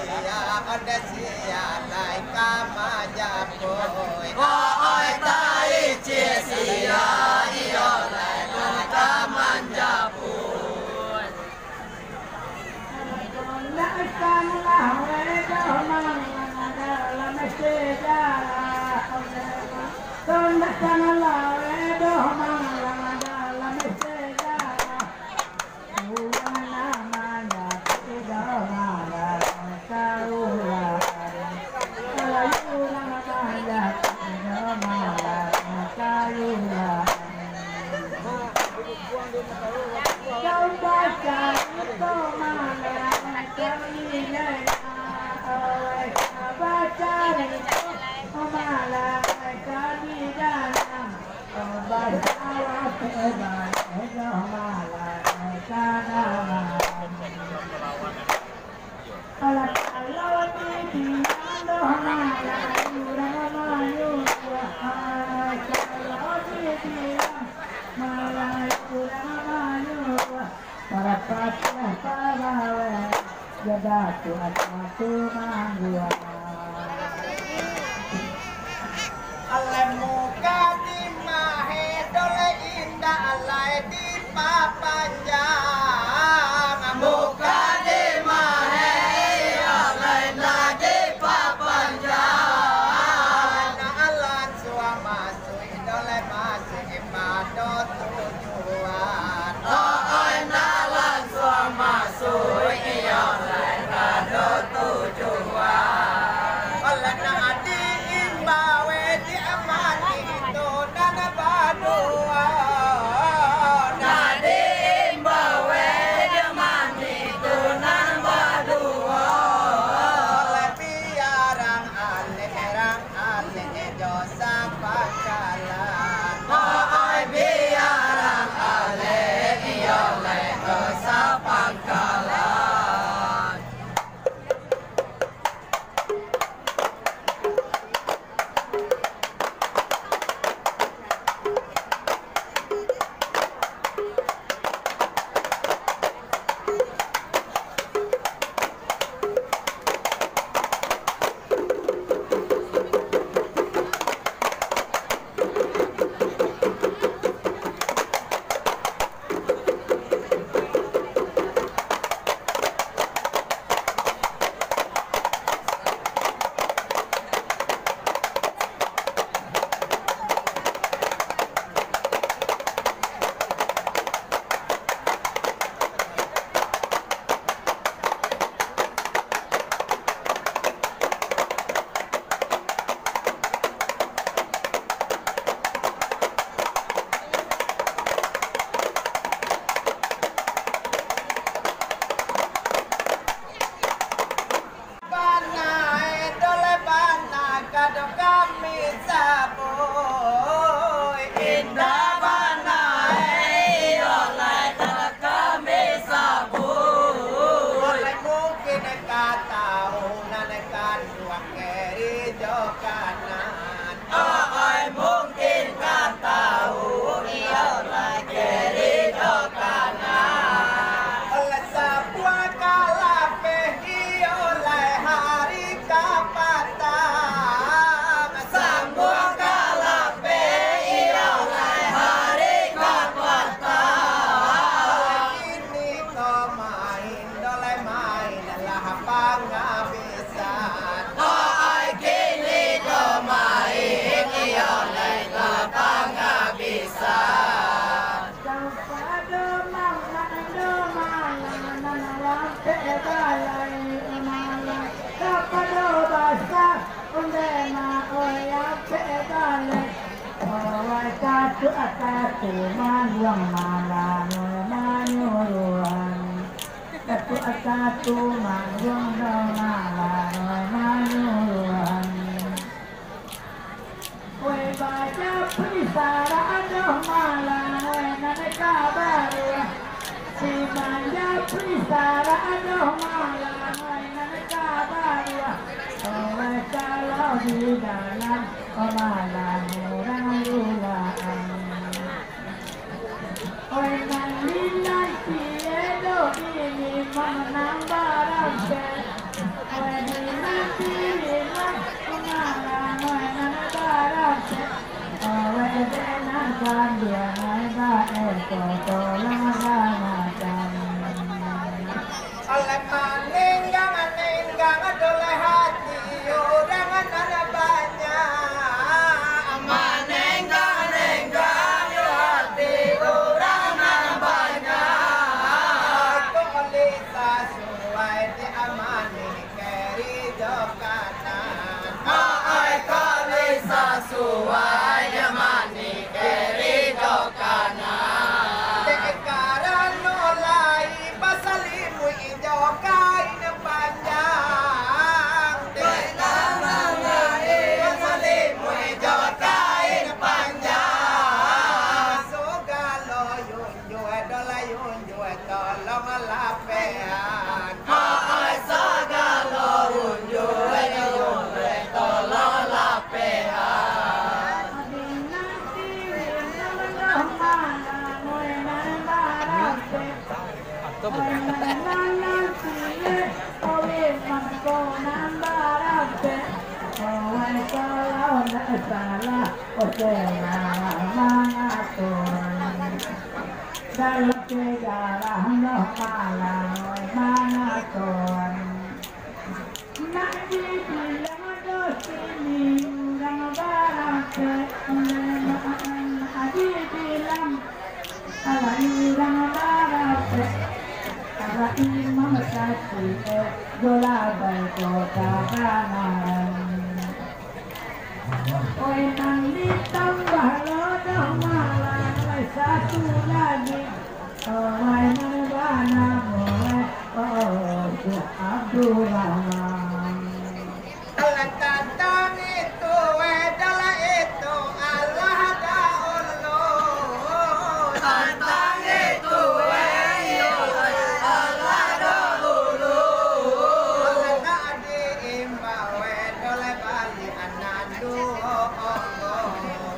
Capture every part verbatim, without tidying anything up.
Sia ode sia lai ka manjapui. Ooi, taici sia iyo lai ka manjapui. Nak sanlah weh doh malang dalam sejarah. Nak sanlah weh doh malang dalam sejarah. Urang nan manjapui doh malang kaulah. Kalau urang manjapui doh malang kaulah. Kau bacarito malang kami lai, ah, oi, kau bacarito malang kami dalam. Kau basawah tebanyak malang ka dalam. Alah, kalau dibilang doh malah urang manyuruah. Alah, kalau dibilang malah urang manyuruah. Para patiah pagawai, yo Datuak Atu mangguang. Alah, mukadimah e dole indak lai dipapanjang. Mukadimah e iyo lai indak dipapanjang. Alah, langsuang masuik dole masuik pado tujuan. Ooi, nak langsuang masuik iyo lai pado tujuan. Alah, nak diimbau e di amani tu nan baduo. Nak diimbau e di amani tu nan baduo. Alah, biarang alek rang alek jo sapangkalan. Ooi, biarang alek iyo lai jo sapangkalan. Bana e dole bana kado kami sabuik. Indak bana e iyo lai kado kami sabuik. Mungkin ka tau nan kanduang kiri jo kanan. Ooi, mungkin ka tau iyo lai kiri jo kanan. Alah, sabuah kalapeh iyo lai hari kapatang. Sabuah kalapeh iyo lai hari kapatang. Alah, kini ko main dole main lah pangabisan. Ooi, kini ko main iyo lai lah pangabisan. Kapado mamak do malang nan wampek balai malang. Kapado basa onde ma oya pek balai. Owai katu akatu manduang malang manyuruhan. Katu akatu manduang do malang manyuruhan. Woi bajapri sara adoh malang, woi nan ka baruah. Si manjapri sara adoh malang, woi nan ka baruah. Woi kalau di dalam, oh malang urang lulaan. Oi, nan lilan tiado ini manambah rasa. Oi, Alah manenggang-nenggang doleh hati urang nan banyak. Manenggang-nenggang yo hati urang nan banyak. Kok lisa suai di amani keri jo kanan. Ai kok lisa suai di amani keri jo kanan. Dek karano lai basalimuik jo kain panjang. Dek karano lai basalimuik jo kain panjang. Sagalo yunjuak doh lah yunjuak tolong lapehan. Ai sagalo yunjuak yunjuak tolong lapehan. Dalam sejarah no malah mangaton. Nak dibilang doh sini urang barapek, nak dibilang alah urang barapek, alah imam satu, eh, jo labai kota Banaran. Oi, nan ditambah lo doh malah, oi, satu lagi. Oi, nan banamo, oi, oh, Syekh Abdurrahman. Alah tantang itu, eh, dalam itu, alah dahulu. Tantang itu, eh, iyo, alah dahulu. Alah nak diimbau, eh, doleh baliak nan duo onggo.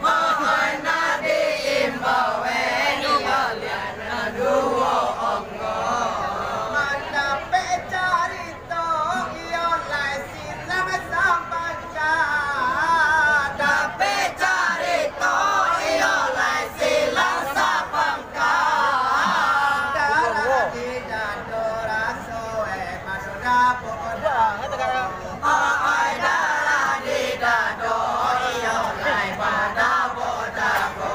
Oi, nak diimbau, eh, doleh baliak nan duo onggo. Mandapek carito, iyo lai silang sapangka. Dapek carito, iyo lai silang sapangka. Darah di dado raso, eh, madu dapek dapek. Oi, darah di dado, iyo lai badabo-dabo.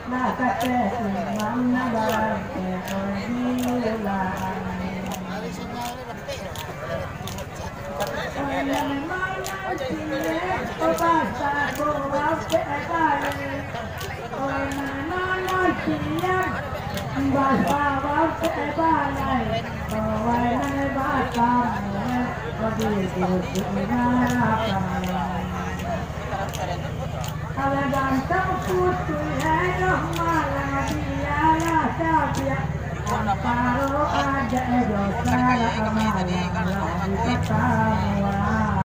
Lah kateh imam nan baranteh oi di ulaan. Oi nan mananti, oi basa ko bapek balik. Oi nan mananti, basa bapek balik. Oi nan batamu, oi di dusun harapan. Alah gantang putuih, eh, doh malah bialah sabiak. Antaro adat, eh, doh salah malah lah dikatahuan.